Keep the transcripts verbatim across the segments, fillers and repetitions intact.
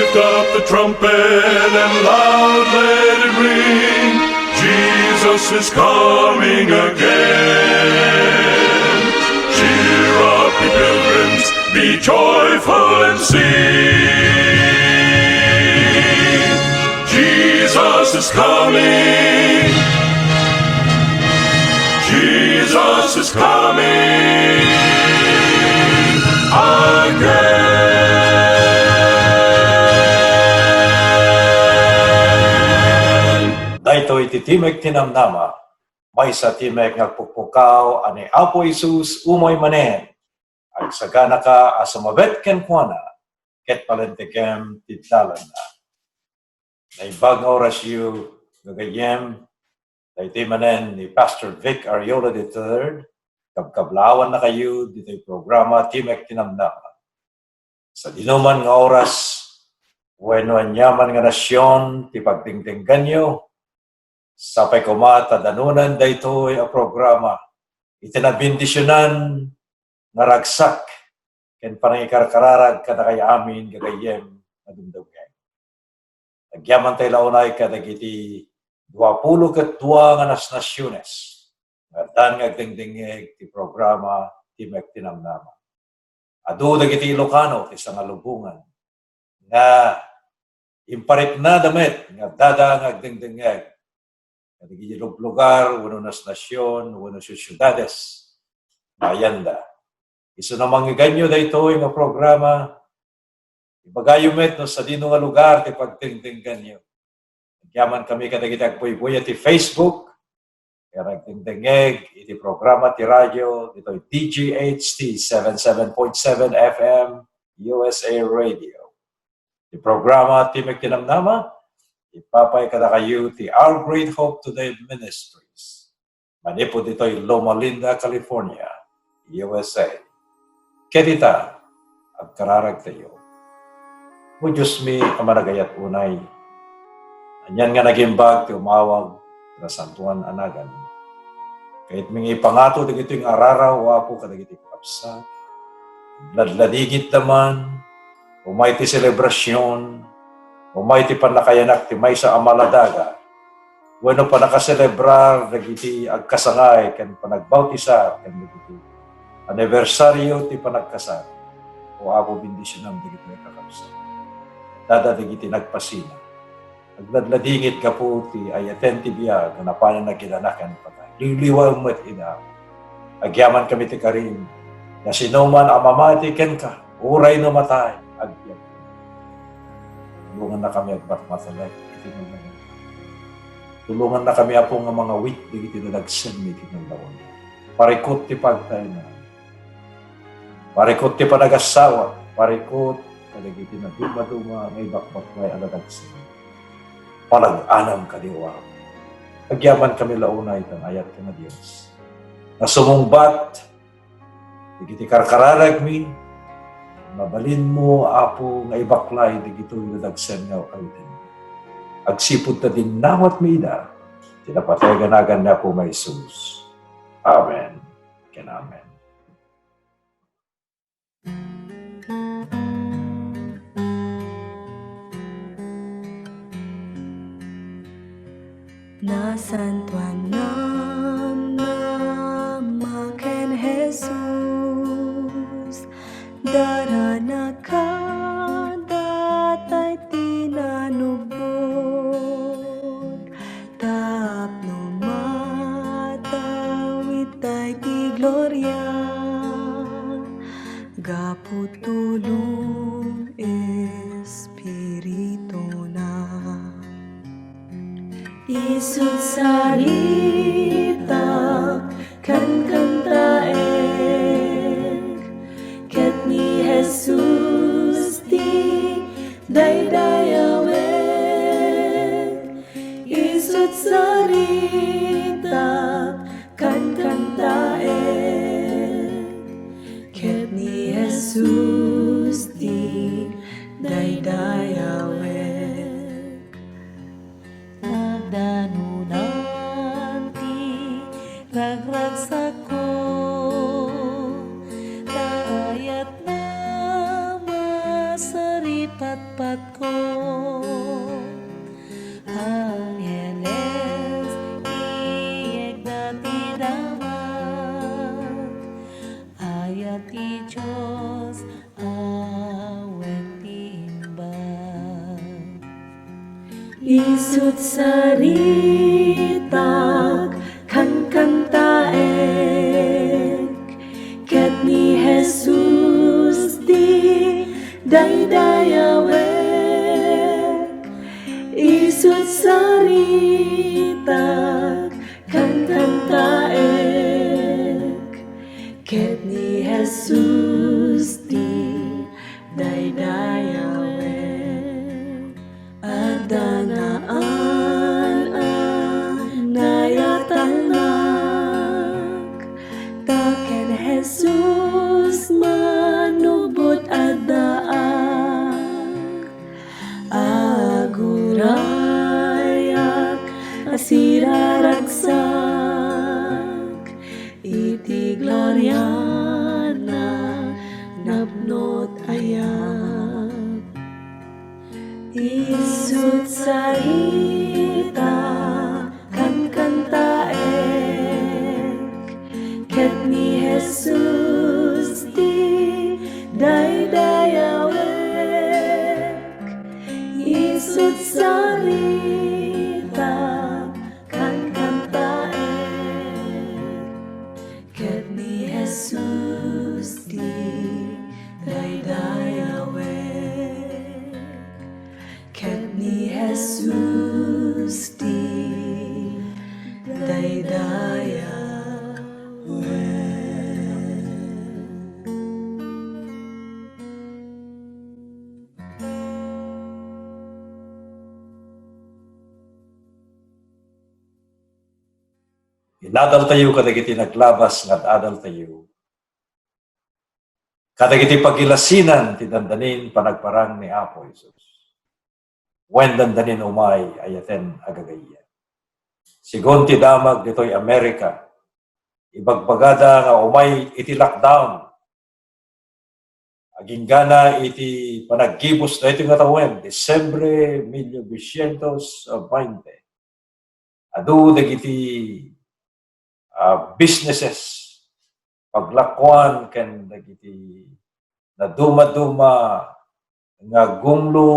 Lift up the trumpet and loud let it ring. Jesus is coming again. Cheer up, ye pilgrims, be joyful and sing. Jesus is coming. Jesus is coming again. Daytoy ti Timek ti Namnama, maysa ti mek nga agpukpukaw a ni Apo Jesus umay manen. Agsaganaka a sumabet kenkuana, ket palentekem ti dalanna. Naimbag nga orasyo, gagayyem, daytoy manen ni Pastor Vic Ariola the third, kabkablaawanna kayo ditoy programa Timek ti Namnama. Sadinoman nga oras, wenno aniaman nga nasion ti pagdengdengganyo, sapay koma ta danunan daytoy a programa iti nabendisionan nga ragsak ken panangikarkararag kadakay amin gagayyem nga dumdumngeg. Agyaman tay la unay kadagiti duapulo ket dua nga nasnasiones nga addan nga agdengdengngeg ti programa Timek ti Namnama. Adu dagiti Ilocano ti sangalubongan nga impariknada met nga addada nga agdengdengngeg kadagiti luglugar wenno nasnasion wenno siudades nga ayanda. Isuna mangngeganyo daytoy nga programa, ibagayo met no sadino nga lugar ti pagdengdengganyo. Agyaman kami kadagiti agbuybuya ti Facebook, ken agdengdengngeg iti programa ti radio ditoy D G H T seven seven point seven F M U S A Radio. Ti programa Timek ti Namnama, ipapay kadakayo ti Our Great Hope Today Ministries. Manipud ditoy Loma Linda, California, U S A. Ket ita, agkararagtayo. O Diosmi a managayat unay, anian nga nagimbag ti umawag ti nasantoan a naganmo. Kayatmi nga ipangato dagitoy nga araraw, O Apo, kadagiti kakabsat. Ladladingitda man, umay ti selebrasion, umay ti pannakayanak ti maysa a maladaga, wenno pannakaselebrar dagiti agkasangay ken panagbautisar ken dagiti anibersario ti panagkasar. O Apo, bendisionam dagiti kakabsat. Dada dagiti nagpasina. Agladladingit gapu ti ayaten ti biag nga napanan a kinanakan patay. Liwliwaem met ida. Agyaman kami ti karim, nga sinoman a mamati kenka, uray no matay, agbiag. Tulonganna kami agmatmatalek iti nagnagan. Tulonganna kami, Apo, nga mangawit dagiti dadagsenmi iti nagnagan. Parikut ti pagtayna. Parikut ti panagasawa. Parikut kadagiti nadumaduma nga ibakbaklay a dadagsen. Palag-anam kadi, O Apo. Agyaman kami la unay ta naayat ka nga Dios. Nga sumungbat dagiti karkararagmi, mabalinmo, Apo, nga ibaklay dagitoy nga dagsen nga awitem. Agsipud ta dinawatmi ida, ti napateg a nagan ni Apo nga Jesus. Amen ken amen. Nasantoan a Ama ken Jesus, daranaka datay ti nanubot, tapno matawid tay ti gloria. Gapu tulong Espirituna. Isut' saritak, kankantaek, ket ni Jesus ti daydayawek. Isut' saritak, kankantaek, ket ni Jesus ti daydayawek. Nagdanunan ti ragragsakko, ta ayatna masaripatpatko. Isut' saritak, kankantaek, ket ni Jesus ti daydayawek. Isut' saritak, kankantaek, ket ni Jesus ti daydayawek. Adda naan a nayatalnak, ta ken Jesus manubot addaak. Agurayak a siraragsak iti gloriana napno't ayat. Isut' sarita, kankantaek, ket ni Jesus ti daydayawek. Isut' sarita, kankantaek, ket ni Jesus ti daydayawek. Ket ni Jesus ti daydayawek. Inadaltayo kadagiti naglabas nga ad-adaltayo, kadagiti pagilasinan ti dandanin panagparang ni Apo Jesus. Wen dandanin umay ayaten a gagayyem. Sigun ti damag ditoy Amerika, ibagbagada nga umay iti lockdown. Aginggana iti panaggibus daytoy nga tawen, Disyembre mil novecientos bainte. Adu dagiti, ah, businesses, paglakuan ken dagiti nadumaduma nga gunglo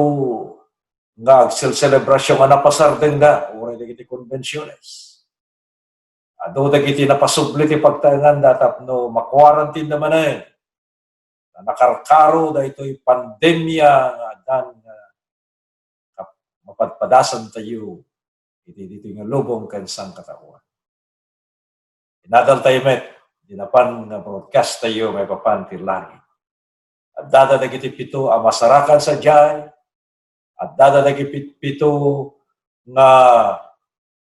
nga agselselebrasyon nga napasardengda, uray dagiti konbensiones. Adu dagiti napasubli ti pagtaenganda tapno ma-quarantine-da manen. Nakarkaro daytoy pandemia nga addan nga kap-, mapadpadasantayo iti ditoy nga lubong ken sangkataoan. Inadaltayo met, di napan nga broadcast tayo maipapan ti langit. Addada dagiti pito a masarakan sadiay, addada dagiti pito nga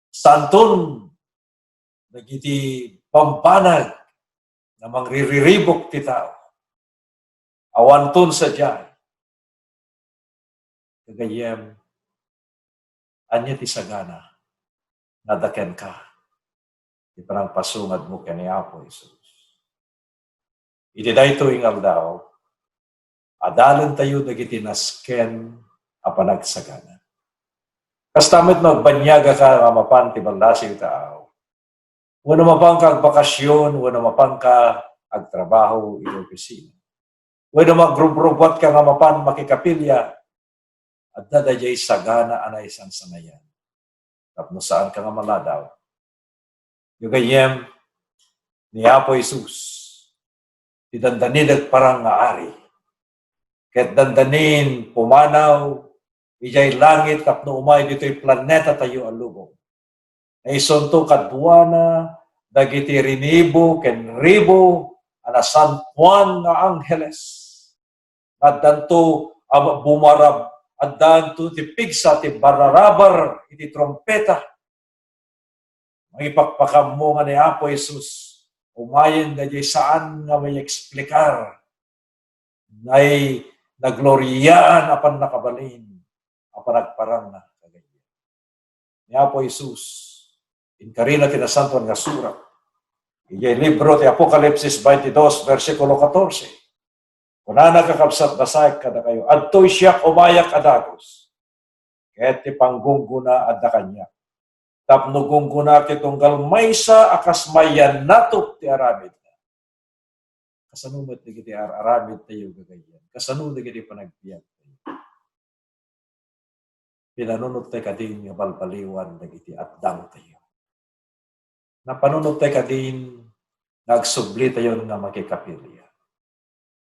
santon dagiti bambanag nga mangririribuk ti tao. Awanton sadiay. Gagayyem, ania ti sagana nga adda kenka ti panangpasungadmo ken ni Apo Jesus? Iti daytoy nga aldaw, adalentayo dagiti nasken a panagsagana. Kasta met no agbanniagaka nga mapan ti ballasiw ti taaw, wenno mapanka agbakasyon, wenno mapanka agtrabaho iti opisina, wenno magrubrubuatka nga mapan makikapilya, adda daydiay sagana a naisangsanayan tapno saanka nga maladaw. Gagayyem, ni Apo Jesus ti dandanin agparang nga Ari, ket dandanin pumanaw idiay langit tapno umay ditoy planetatayo a lubong. Naisunto kaduana dagiti rinibo ken ribo a nasantoan nga angheles. Addanto a bumarab-, addanto ti pigsa ti bararabar iti trumpeta. Mangipakpakammo nga ni Apo Jesus, umayen daydiay saan nga maieksplicar, nay nagloriaan a pannakabalin a panagparangna kadagiti. Ni Apo Jesus, inkarina ti Nasantoan nga Surat. Idiay libro ti Apokalipsis twenty-two, bersikulo katorse. Kunana, kakabsat, basaek kadakayo, "Adtoy siak umayak a dagus, ket ti panggunggona adda kaniak. Tapno gunggonaak ti tunggal maysa a kas mayannatop ti aramidna." Kasano met dagiti ar-aramidtayo, gagayyem? Kasano dagiti panagbiagtayo? Pinanunottayo kadin nga balbaliwan dagiti addangtayo. Napanunottayo kadin nga agsublitayon nga makikapilia.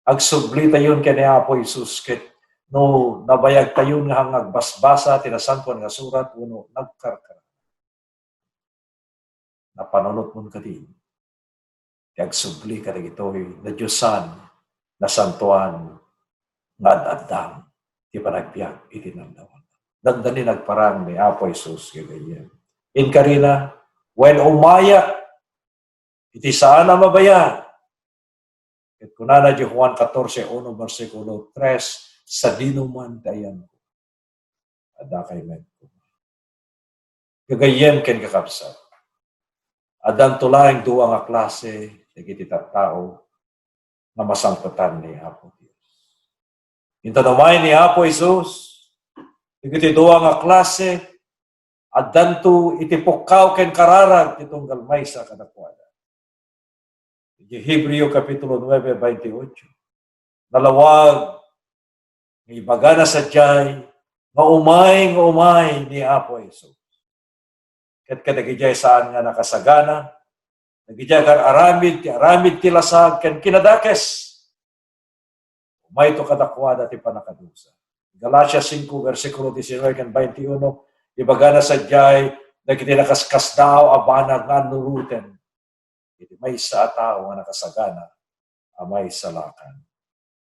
Agsublitayon ken ni Apo Jesus ket no nabayagtayon nga agbasbasa ti Nasantoan nga Surat wenno nagkarkararag. Napanunotmon kadin ti agsubli kadagitoy nadiosan, nasantoan nga ad-addang ti panagbiag iti naldawan. Dandani nagparang ni Apo Jesus gagayyem. Inkarina, wen umaya iti saan a mabayag. Ket kunana di Juan catorce uno, bersikulo tres, "Sadino man ti ayanko, adda kayatko." Gagayyem ken kakabsat, addanto laeng dua nga klase dagiti tattao nga masangpetan ni Apo Dios. Inton umay ni Apo Jesus, dagiti dua nga klase, addanto iti pukkaw ken kararag ti tunggal maysa kadakuada. Iti Hebreo Kapitulo nuebe, bainti otso, nalawag nga ibagana sadiay nga umay nga umay ni Apo Jesus. Ket kadagidiay saan nga nakasagana, dagidiay agar-aramid ti aramid ti lasag ken kinadakes, umayto kadakuada ti pannakadusa. Galacia cinco, bersikulo diecinueve ken bainti uno, ibagana sadiay dagiti nakaskasdaaw a banag nga annuroten iti maysa a tao nga nakasagana a maisalakan.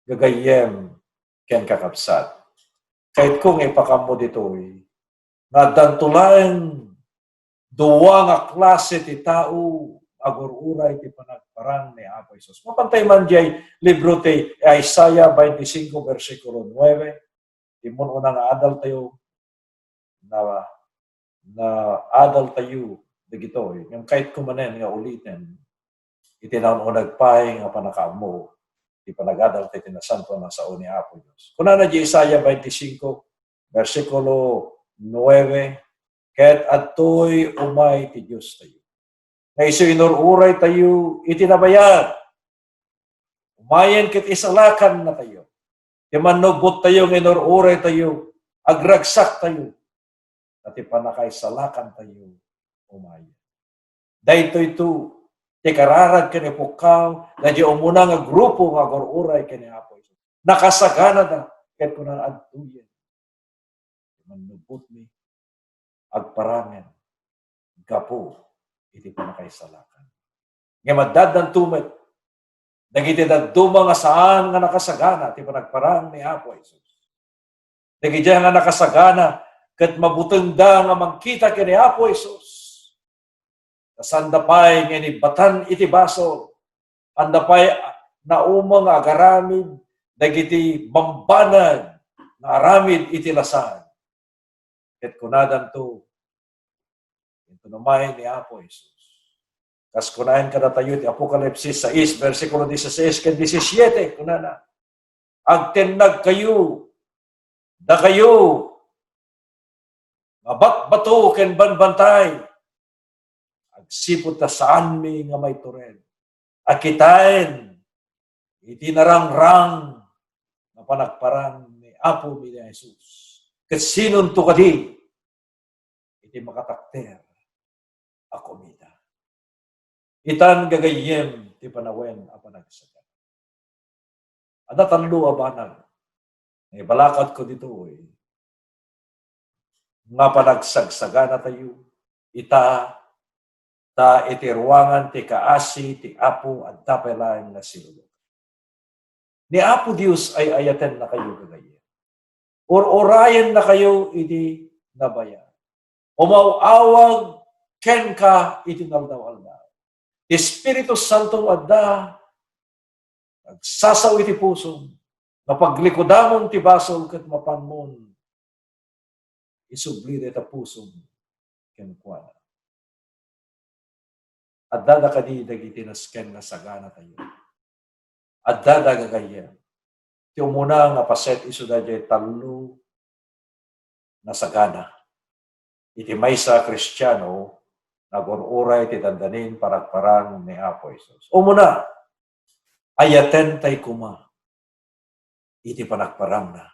Gagayyem ken kakabsat, kayatko nga ipakammo ditoy nga addanto laeng dua nga klase ti tao agur-uray ti panagparang ni Apo Jesus. Mapantay man diay libro ti Isaiah twenty-five, bersikulo nuebe, ti immun-una nga adaltayo, na, na adaltayo dagitoy. Ngem kayatko manen nga uliten iti naun-uneg pay nga pannakaammo ti panagadal iti nasantoan a sao ni Apo Dios. Kunana di Isaiah twenty-five, bersikulo nuebe, "Ket adtoy umay ti Diostayo, nga isu inur-uraytayo iti nabayag. Umayen ket isalakannatayo. Ti mannubbottayo nga inur-uraytayo, agragsaktayo, ta ti pannakaisalakantayo umayen." Daytoyto ti kararag ken ipukkaw daydi umuna nga grupo nga agur-uray ken ni Apo Jesus. Nakasaganada ket kunana, "Adtoyen ti mannubbotmi, agparangen gapu iti pannakaisalakan." Ngem addanto met dagiti dadduma nga saan nga nakasagana ti panagparang ni Apo Jesus. Dagidiay nga nakasagana ket mabutengda nga mangkita ken ni Apo Jesus. Ta saanda pay nga inibbatan iti basol. Saanda pay naumeng nga agaramid dagiti bambanag nga aramid iti lasag. Ket kunadanto, inton umay ni Apo Jesus. Kas kunaen kadatayo ti Apokalipsis sais, bersikulo dieciséis ken diecisiete, kunana, "Agtennagkayo, dakayo, nga batbato ken banbantay, agsipud ta saanmi nga maitured a kitaen iti narangrang nga panagparang ni Apomi ni Jesus. Ket sinonto kadi iti makatakder a kumita?" Itan gagayyem ti panawen a panagsagan. Adda tallo a banag nga ibalakadko ditoy nga panagsagsaganatayo ita, ta iti ruangan ti kaasi ti Apo adda pay laeng nga sinulog. Ni Apo Dios ay-ayatennakayo, gagayyem. Ur-urayennakayo iti nabayag. Umaw-awag kenka iti naldaw-aldaw. Ti Espiritu Santo adda agsasao iti pusom, nga paglikudamon ti basol ket mapanmon isubli dayta pusom kenkuana. Addada kadi dagiti nasken nga saganatayo? Addada, gagayyem. Ti umuna nga paset isu daydiay tallo nga sagana iti maysa a Kristiano nga agur-uray iti dandanin paragparang ni Apo Jesus. Umuna, ayaten tay koma iti panagparangna.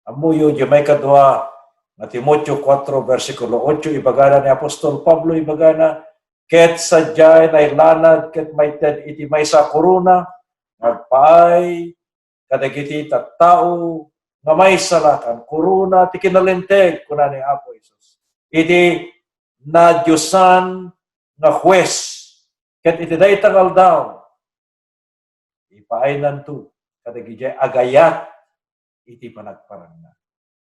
Ammoyo, diay maikadua nga Timoteo kuatro, bersikulo otso, ibagana ni apostol Pablo, ibagana, "Ket sadiay nailanad ket maited iti maysa a korona nga agpaay kadagiti tattao nga maisalakan, korona ti kinalinteg," kuna ni Apo Jesus, "iti nadiosan nga hues, ket iti dayta nga aldaw, ipaaynanto kadagiti agayat iti panagparangna."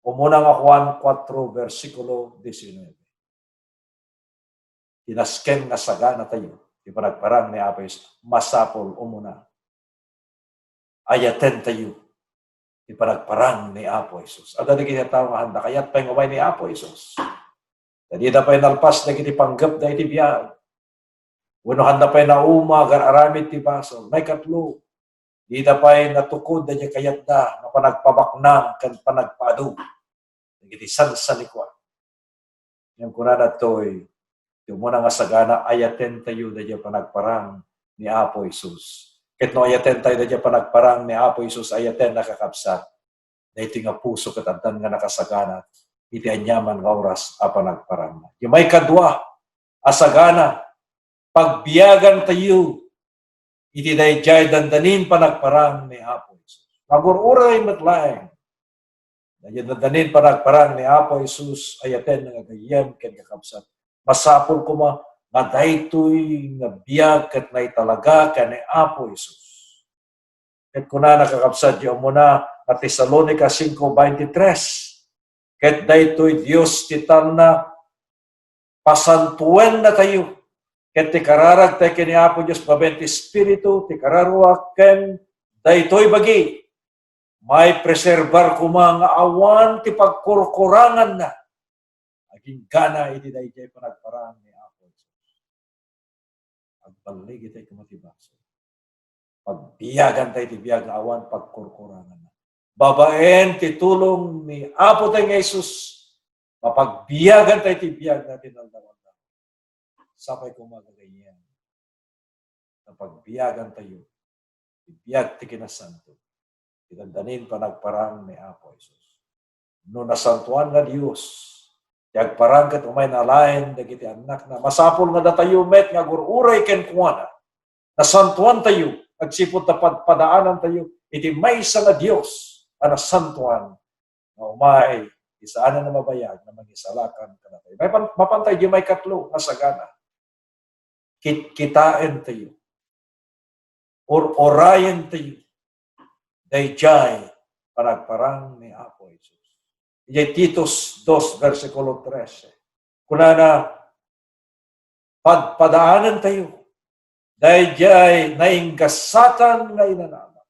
Umuna nga Juan kuatro, bersikulo diecinueve. Ti nasken nga sagana tayo, ti panagparang ni Apo Jesus, masapul umuna ayaten tayo ti panagparang ni Apo Jesus. Adda dagiti tao nga handa kayat pay nga umay ni Apo Jesus. Ta dida pay nalpas dagiti panggepda iti biag. Wenno handa pay nauma nga aramid ti basol. Maikatlo, dida pay natukod dagiti kayatda nga panagpabaknang ken panagpaadu dagiti sansanikuan. Ngem kunana toy, ti umuna nga sagana, ayaten tayo daydiay panagparang ni Apo Jesus. Ket no ayaten tayo daydiay panagparang ni Apo Jesus, ayaten, nakakabsat, daytoy nga puso ket addan nga nakasagana iti aniaman nga oras a panagparangna. Ti maikadua a sagana, pagbiagan tayo iti daydiay dandanin panagparang ni Apo Jesus. Magur-uray met laeng daydiay dandanin panagparang ni Apo Jesus, ayaten nga gayyem ken kakabsat. Masapul koma nga daytoy nga biag ket naitalaga ken ni Apo Jesus. Ket kunana, kakabsat, ti umuna nga Tesalonica cinco veintitrés, "Ket daytoy Dios ti talna, pasantuennatayo, ket ti kararagtay ken ni Apo Dios babaen ti Espiritu, ti kararuak ken daytoy bagi, maipreserbar koma nga awan ti pagkurkuranganna agingga iti daydiay panagparang ni Apo Jesus." Agballigitay koma ti basol. Pagbiagan tayo ti biag nga awan pagkurkuranganna. Babaen ti tulong ni Apo tayo nga Jesus, mapagbiagan tayo ti biag nga tinaldawan. Sapay koma, gagayyem, nga pagbiagan tayo ti biag ti kinasanto, ti dandanin panagparang ni Apo Jesus. No nasantoan nga Dios ti agparang ket umay nalaen dagiti annakna, masapul nga datayo met nga agur-uray kenkuana. Nasantoan tayo agsipud ta padpadaanantayo iti maysa nga Dios a nasantoan nga umay ti saanen a mabayag nga mangisalakan kadatayo. Mapan-, mapantay di maikatlo nga sagana. Kitkitaentayo. Ur-urayentayo daydiay panagparang ni Apo Jesus. Idiay Titus dos, bersikulo trese, kunana, padpadaanentayo daydiay nainggasatan nga inanaman,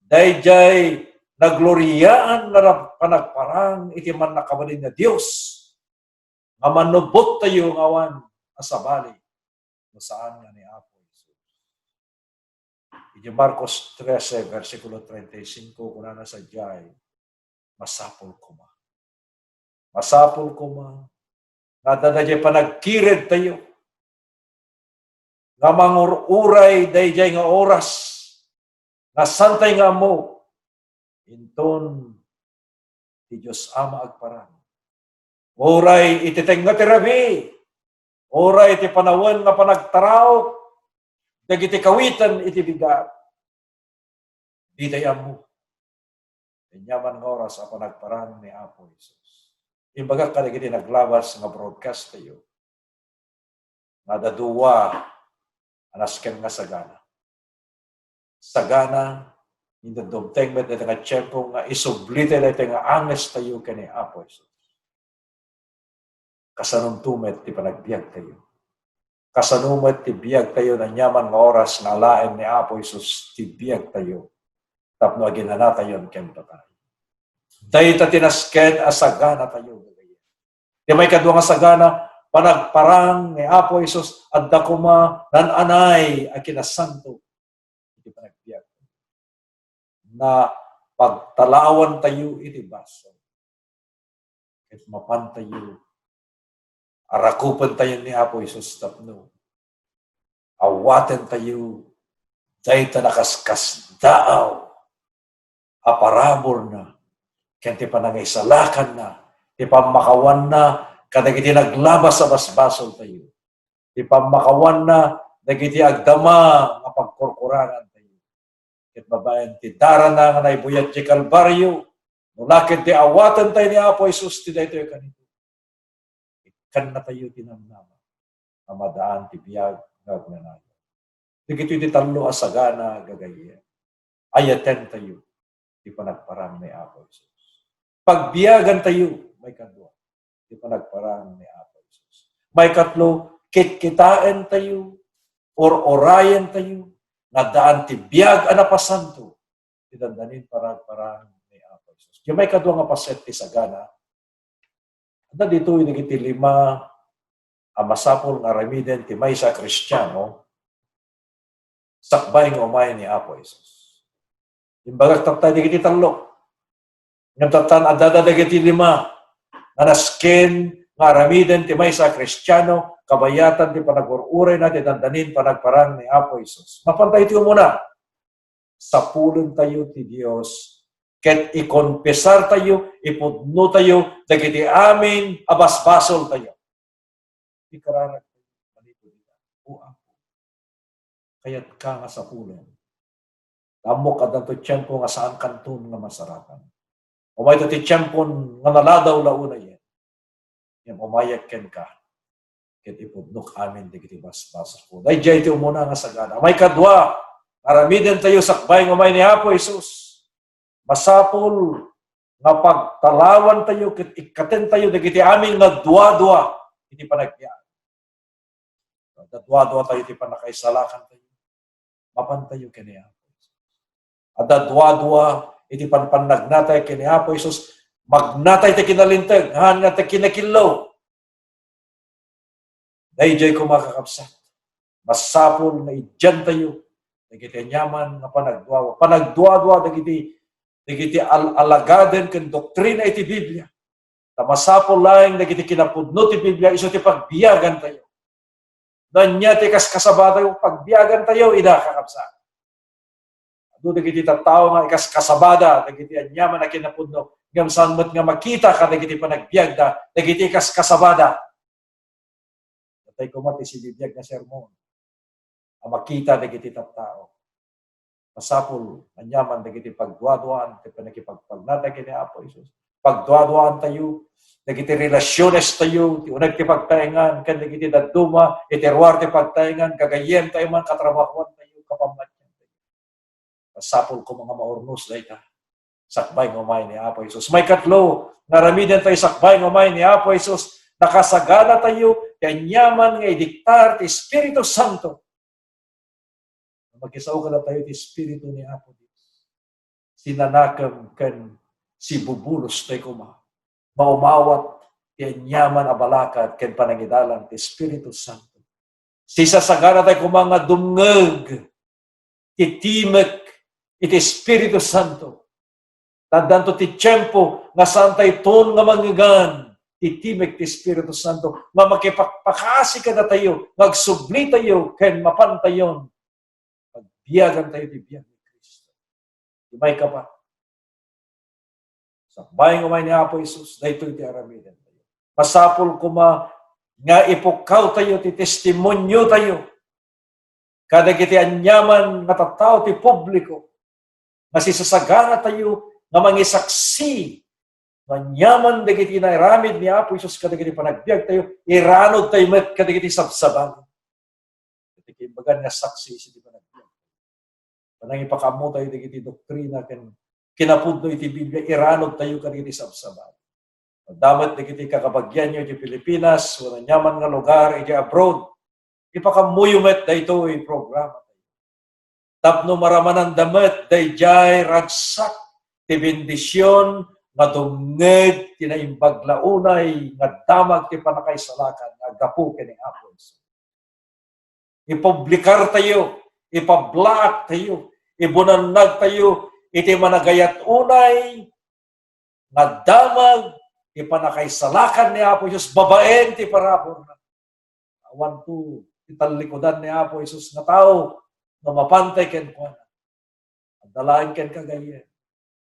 daydiay nagloriaan nga nag-, panagparang iti Mannakabalin nga Dios, nga mannubottayo nga awan a sabali no saan nga ni Apo Jesus. Iti Marcos trese, bersikulo treinta y cinco, kunana sadiay, masapul koma. Masapul koma nga adda daydiay panagkiredtayo nga mangur-uray daydiay nga oras nga saantay nga ammo, inton ti Dios Ama agparang. Uray iti tengnga ti rabii, uray iti panawen nga panagtaraok dagiti kawiten iti bigat. Ditay ammo ti aniaman nga oras a panagparang ni Apo Jesus. Imbagak kadagiti naglabas nga broadcast tayo nga adda dua a nasken nga sagana. Sagana, inton dumteng met dayta nga tiempo nga isubli tayo dayta nga anges tayo ken ni Apo Jesus. Kasanonto met ti panagbiag tayo? Kasano met ti biag tayo aniaman nga oras nga alaen ni Apo Jesus ti biag tayo tapno aginanatayon ken patay? Dayta ti nasken a sagana tayo. Ti maikadua nga sagana, panagparang ni Apo Jesus, adda koma naan-anay a kinasanto iti panagbiag. Na pagtalawan tayo iti basol. Ket mapan tayo, arakupen tayo ni Apo Jesus tapno awaten tayo dayta nakaskasdaaw a paraburna ken ti panangisalakanna ti pammakawanna kadagiti naglabas a basbasoltayo, ti pammakawanna dagiti agdama nga pagkurkurangantayo. Ket babaen ti darana nga naibuyat ti Kalbario, no la ket ti awatentayo ni Apo Jesus ti daytoy a kanito, ikkannatayo ti namnama a madaan ti biag nga agnanayon. Dagitoy ti tallo a sagana, gagayyem. Ayatentayo ti panagparang ni Apo Jesus. Pagbiagantayo, maikadua, ti panagparang ni Apo Jesus. Maikatlo, kitkitaentayo, or-orayentayo, nga daan ti biag a napasanto ti dandanin panagparang ni Apo Jesus. Ti maikadua nga paset ti sagana, adda ditoy dagiti lima a masapul nga aramiden ti maysa a Kristiano sakbay nga umay ni Apo Jesus. Imbagak tatta dagiti tallo. Ngem tattan, adda dagiti lima nga nasken nga aramiden ti maysa a Kristiano, kabayatan ti panagur-urayna ti dandanin panagparang ni Apo Jesus. Mapanta iti umuna, sapulentayo ti Dios ket ikonfesartayo, ipudnotayo dagiti amin a basbasoltayo. Ikararag manipud ita, "O Apo, kayatka nga sapulen. Ammok addanto tiempo nga saankanton nga masarakan. Umayto ti tiempon nga naladaw la unayen. Ngem umayak kenka, ket ipudnok amin dagiti basbasakko." Daydiay ti umuna nga sagana. Maikadua, aramidentayo sakbay nga umay ni Apo Jesus. Masapul nga pagtalawantayo ket ikkatentayo dagiti amin nga duadua iti panagbiag. Adda duaduatayo iti pannakaisalakantayo. Mapantayo ken ni Apo Jesus. Adda duadua iti panpannagnatayo ken ni Apo Jesus. Magnatay ti kinalinteg, haan nga ti kinakillo. Daydiay koma, kakabsat, masapul nga idiantayo dagiti aniaman nga panagduadua. Panagduadua dagiti, dagiti al-, alagaden ken doktrina iti Biblia. Ta masapul laeng dagiti kinapudno ti Biblia isu ti pagbiagantayo. No ania ti kaskasabatayo, pagbiagantayo ida, kakabsat. Adu dagiti tattao nga ikaskasabada dagiti aniaman a kinapudno, ngem saan met nga makita kadagiti panagbiagda dagiti ikaskasabada. Natay koma ti sibibiag nga sermon a makita dagiti tattao. Masapul aniaman dagiti pagduaduaan ti pannakipagpagnata ken ni Apo Jesus. Pagduaduaantayo dagiti relasiones tayo, ti uneg ti pagtaengan ken dagiti dadduma, iti ruar ti pagtaengan, gagayyem tayo man, katrabahoan tayo, kapamatian tayo. Masapul koma nga maurnos dayta sakbay nga umay ni Apo Jesus. Maikatlo, nga aramiden tayo sakbay nga umay ni Apo Jesus, nakasagana tayo ti aniaman nga idiktar ti Espiritu Santo. Makisao kadatayo ti Espiritu ni Apo Dios. Sinanakem ken sibubulos tayo koma. Maumawat ti aniaman a balakad ken panangidalan ti Espiritu Santo. Sisasagana tayo koma nga dumngeg ti timek iti Espiritu Santo. Addanto ti tiempo nga saantayton nga mangngegan ti timek ti Espiritu Santo nga makipakpakasi kadatayo, nga agsublitayo ken mapantayon agbiagantayo ti biag ni Cristo. Di ba, ikapa? Sakbay nga umay ni Apo Jesus, daytoy ti aramiden tayo. Masapul koma nga ipukkawtayo ti testimoniotayo kadagiti aniaman nga tattao ti publiko nga sisasagana tayo nga mangisaksi nga aniaman dagiti nairamid ni Apo Jesus kadagiti panagbiag tayo, iranod tayo met kadagiti sabsabali. Iti kaimbagan nga saksi iti panagbiag. Panangipakaammo tayo dagiti doktrina ken kinapudno iti Biblia, iranod tayo kadagiti sabsabali. Adda met dagiti kakabagianyo iti Pilipinas, wenno aniaman nga lugar iti abroad, ipakammoyo met daytoy programa. Tapno maramananda met daydiay ragsak ti bendision nga dumngeg ti naimbag la unay nga damag ti pannakaisalakan nga aggapu ken ni Apo Jesus. Ipublikar tayo, ipablaak tayo, ibunannag tayo iti managayat unay nga damag ti pannakaisalakan ni Apo Jesus babaen ti paraburna. Awanto ti tallikudan ni Apo Jesus nga tao nga mapantay kenkuana. Adda laeng ken kagayyem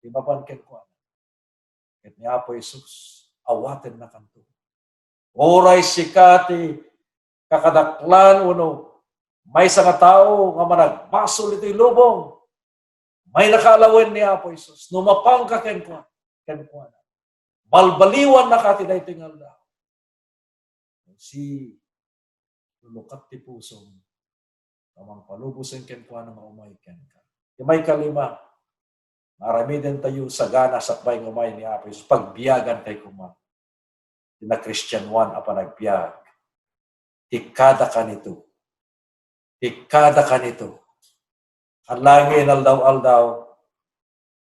ti mapan kenkuana. Ket ni Apo Jesus, awatennakanto. Uray sika ti kakadaklan wenno maysa nga tao nga managbasol iti lubong, maynaka a lawen ni Apo Jesus no mapanka kenkuana, kenkuana. Balbaliwannaka ti daytoy nga aldaw. Si lulukat ti pusom, ta mangpalubosen kenkuana nga umay kenka. Ti maikalima, nga aramidentayo sagana sakbay nga umay ni Apo Jesus, pagbiagantayo koma ti nakristianoan a panagbiag. Ti kada kanito. Ti kada kanito. Aldaw nga inaldaw-aldaw,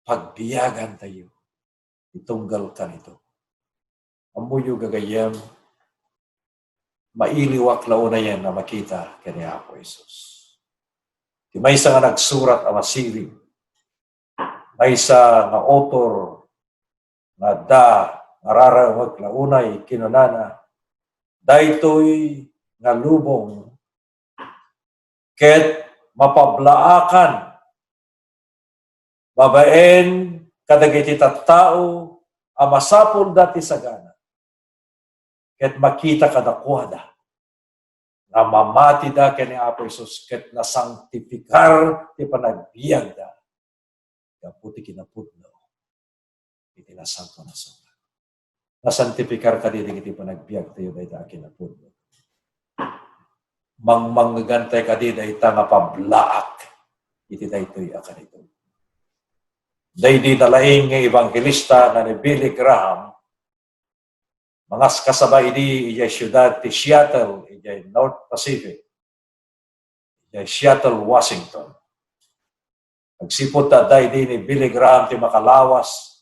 pagbiagantayo ti tunggal kanito. Ammoyo, gagayyem, mailiwak la unayen a makita ken ni Apo Jesus. Ti maysa nga nagsurat a masiring, maysa nga author nga adda nga raraemek la unay, kinunana, daytoy nga lubong ket mapablaakan babaen kadagiti tattao a masapulda ti sagana, ket makita kadakuada nga mamatida ken ni Apo Jesus ket nasangtifikar ti panagbiagda gapu ti kinapudno iti Nasantoan a Surat. Nasangtifikar kadi dagiti panagbiagtayo dayta a kinapudno? Mangmangngegantayo kadi dayta nga pablaak iti daytoy a kanito? Daydi nalaing nga ebanghelista nga ni Billy Graham, mangaskasaba idi idiay siudad ti Seattle, idiay North Pacific, idiay Seattle, Washington. Agsipud ta adda idi ni Billy Graham ti makalawas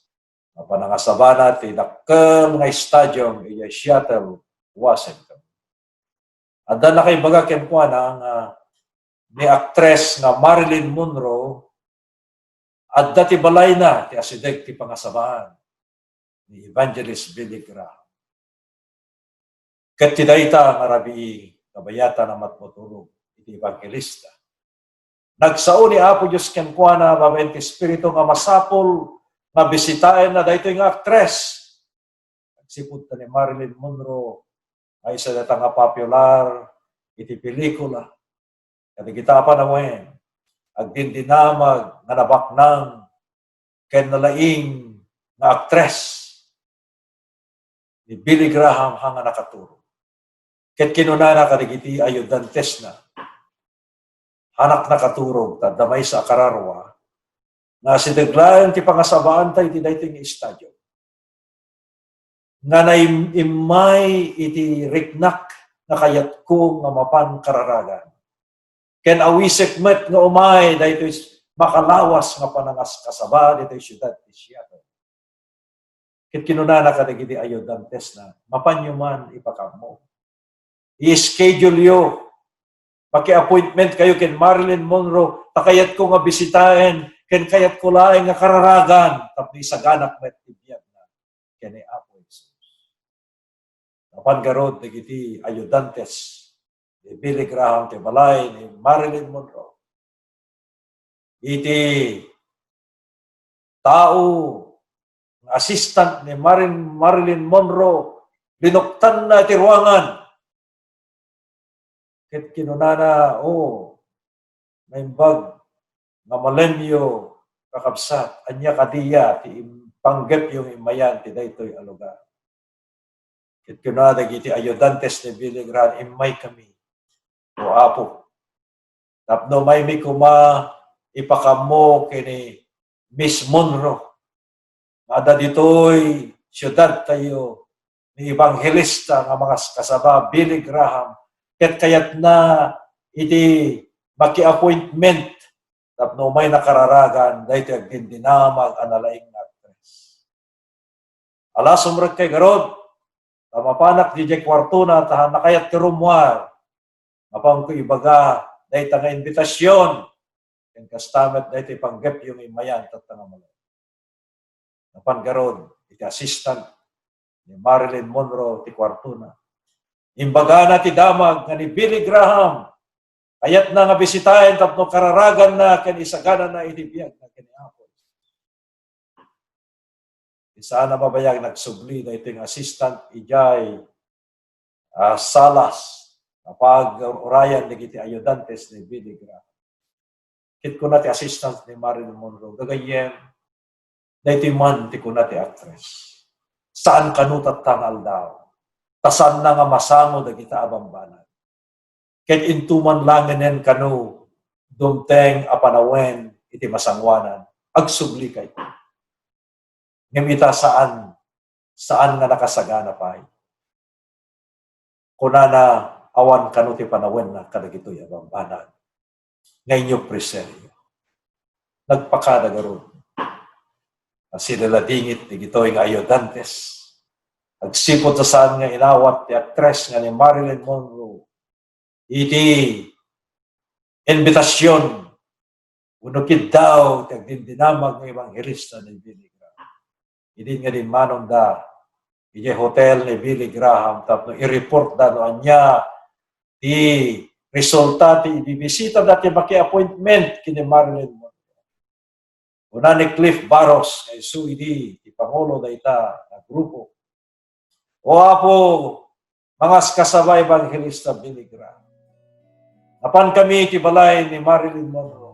nga panangasabana ti dakkel nga stadium idiay Seattle, Washington. Adda nakaibaga kenkuana nga ni aktres nga Marilyn Monroe, adda ti balayna ti asideg ti pangasabaan ni Evangelist Billy Graham. Ket ti dayta nga rabii, kabayatan a matmaturog iti ebanghelista, nagsao ni Apo Dios kenkuana babaen ti Espiritu nga masapul nga bisitaenna daytoy nga aktres. Agsipud ta ni Marilyn Monroe, maysa dayta nga popular iti pelikula. Kadagita a panawen, agdindinamag nga nabaknang ken nalaing nga aktres ni Billy Graham haan nga nakaturog. Ket kinunana kadagiti ayudantesna, haanak nakaturog, ta adda maysa a kararua nga asideg laeng ti pangasabaanta iti daytoy nga stadium, nga naim-, immay iti riknak nga kayatko nga mapan kararagan. Ken awisek met nga umay daytoy makalawas nga panangaskasaba ditoy siudad ti Seattle. Ket kinunana kadagiti ayudantesna, "Mapanyo man ipakammo. I-schedule yo. Maki-appointment kayo ken Marilyn Monroe, ta kayatko nga bisitaen, ken kayatko laeng nga kararagan, tapno isaganak met ti biagna ken ni Apo Jesus." Napan garud dagiti ayudantes ni Billy Graham ti balay ni Marilyn Monroe. Iti tao nga assistant ni Marin-, Marilyn Monroe, linuktanna iti ruangan. Ket kinunana, "O, naimbag nga malemyo, kakabsat, ania kadi ti im-, panggepyo nga immayan ti daytoy a lugar?" Ket kuna dagiti ayudantes ni Billy Graham, "Immaykami, O Apo, tapno maymi koma ipakammo ken ni Miss Monroe nga adda ditoy siudadtayo ni ebanghelista nga mangaskasaba, Billy Graham, ket kayatna iti maki-appointment tapno umayna kararagan daytoy agdindinamag a nalaing nga aktres." Ala, sumrekkay garud, ta mapanak didiay kuartona, ta nakayat ti rummuar. Mapanko ibaga dayta nga inbitasion, ken kasta met daytoy panggepyo nga immayan tatta nga malem. Napan garud iti assistant ni Marilyn Monroe ti kuartona. Imbagana ti damag nga ni Billy Graham, kayatna nga bisitaen tapno kararaganna ken isaganana iti biagna ken ni Apo. Saan a mabayag, nagsubli daytoy nga assistant idiay, ah, salas, nga pag-urayan dagiti ayudantes ni Billy Graham. Ket kuna ti assistant ni Marilyn Monroe, "Gagayyem, daytoy man ti kuna ti actress. Saan kano tatta nga aldaw. Ta saanna nga masango dagita a bambanag. Ket intoman langenen kano dumteng a panawen iti masangoanan, agsublika iti." Ngem ita, saan, saan nga nakasagana pay. Kunana, awan kano ti panawenna kadagitoy a bambanag nga inyo preseryo. Nagpakada garud a sinaladingit dagitoy nga ayudantes. Agsipud ta saan nga inawat ti actress nga ni Marilyn Monroe iti inbitasion wenno kiddaw ti agdindinamag nga ebanghelista ni Billy Graham. Idi nga dimmanongda idiay hotel ni Billy Graham tapno i-reportda no ania ti resulta ti ibibisitada ti maki-appointment ken ni Marilyn Monroe. Kuna ni Cliff Barrows nga isu idi ti pangulo dayta nga grupo, "O Apo, mangaskasaba, Evangelista Billy Graham. Napankami iti balay ni Marilyn Monroe.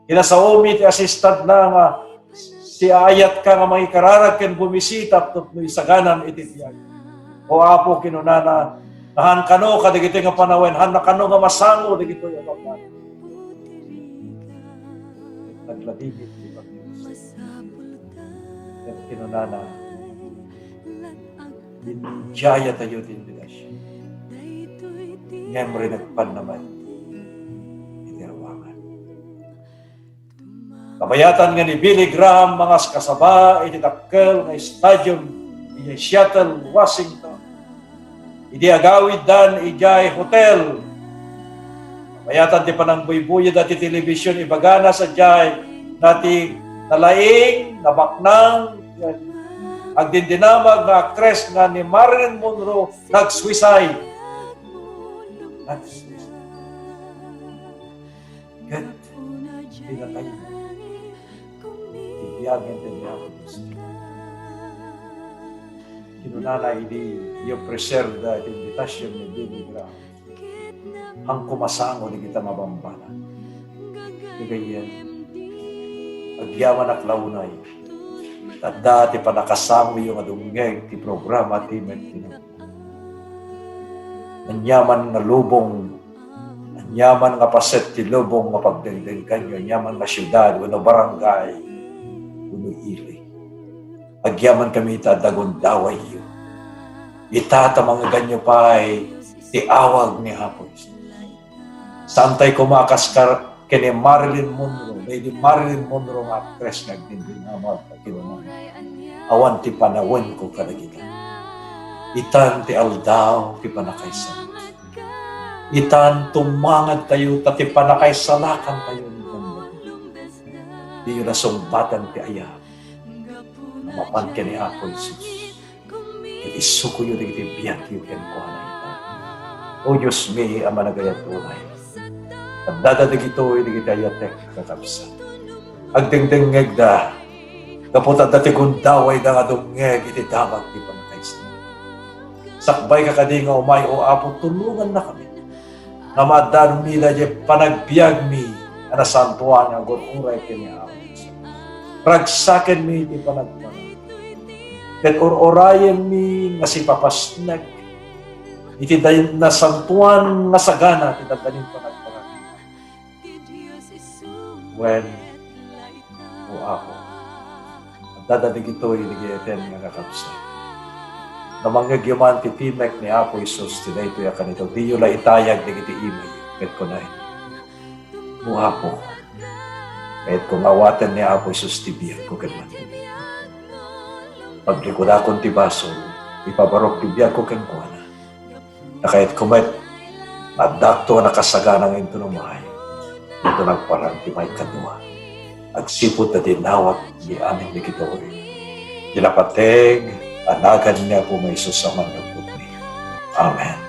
Kinasaomi ti assistantna nga siaayatka nga mangikararag ken bumisita tapno isaganam iti biag. O Apo," kinunana, "haan kano kadagitoy nga panawen, haan kano nga masango dagitoy a bambanag." Nagladingit ti Evangelista. Ket kinunana, "Idiayatayo ti inbitasion. Ngem rinekpanna met iti ruangan." Kabayatan nga ni Billy Graham mangaskasaba iti dakkel nga stadium idiay Seattle, Washington. Idi agawiddan idiay hotel, kabayatan ti panangbuybuyda ti television, ibagana sadiay nga ti nalaing, nabaknang, agdindinamag nga actress nga ni Marilyn Monroe nag-suicide. Nag-suicide. Ket pinatay ti biag ti Apo Dios. Kinunana idi i-preserve da iti invitation ni Billy Graham, "Haanko masango dagita nga bambanag. Gagayyem, agyamanak la unay. Adda ti pannakasangoyo nga dumngeg ti programa ti Met Pinang." Aniaman nga lubong, aniaman nga paset ti lubong nga pagdengdengganyo, aniaman nga siudad wenno barangay wenno ili, agyamankami ita a gundawayyo. Ita ta mangngeganyo pay ti awag ni Apo Jesus. Saantay koma a kas ken ni Marilyn Monroe, daydi Marilyn Monroe nga actress nga agdindinamag a kinunana, "Awan ti panawenko kadagita. Itan ti aldaw ti pannakaisalakan. Itan tumangad tayo ta ti pannakaisalakan tayo ni Dios." Diyo la sungbaten ti ayat nga mapan ken ni Apo Jesus. Ket isukoyo dagiti biagyo kenkuana ita. O Dios mi a managayat unay, addada dagitoy dagiti ayatek, kakabsat. Agdengdengngegda gapu ta adda ti gundawayda nga dumngeg iti damag ti pannakaisalakan. Sakbayka kadi nga umay, O Apo, tulongannakami nga maaddaanmi daydiay panagbiagmi a nasantoan nga agur-uray ken ni Apo Jesus. Ragsakenmi iti panagparang ket ur-urayenmi nga sipapasnek iti day-, nasantoan nga sagana ti dandanin panagparang. Wen, O Apo, addada dagitoy dagiti ayan nga kakabsat. No mangngegyo man ti timek ni Apo Jesus ti daytoy a kanito, diyo la itayag dagiti imay ket kunay, "O Apo, kayatko nga awaten ni Apo Jesus ti biagko ken mangngegko. Paglikudakon ti basol, ipabarok ti biagko kenkuana. Ta kayatko met nga addakto a nakasagana nga inton umay, inton agparang ti maikadua, agsipud ta dinawat ti amin dagitoy ti napateg a nagan ni Apo Jesus a Mannubbotmi. Amen."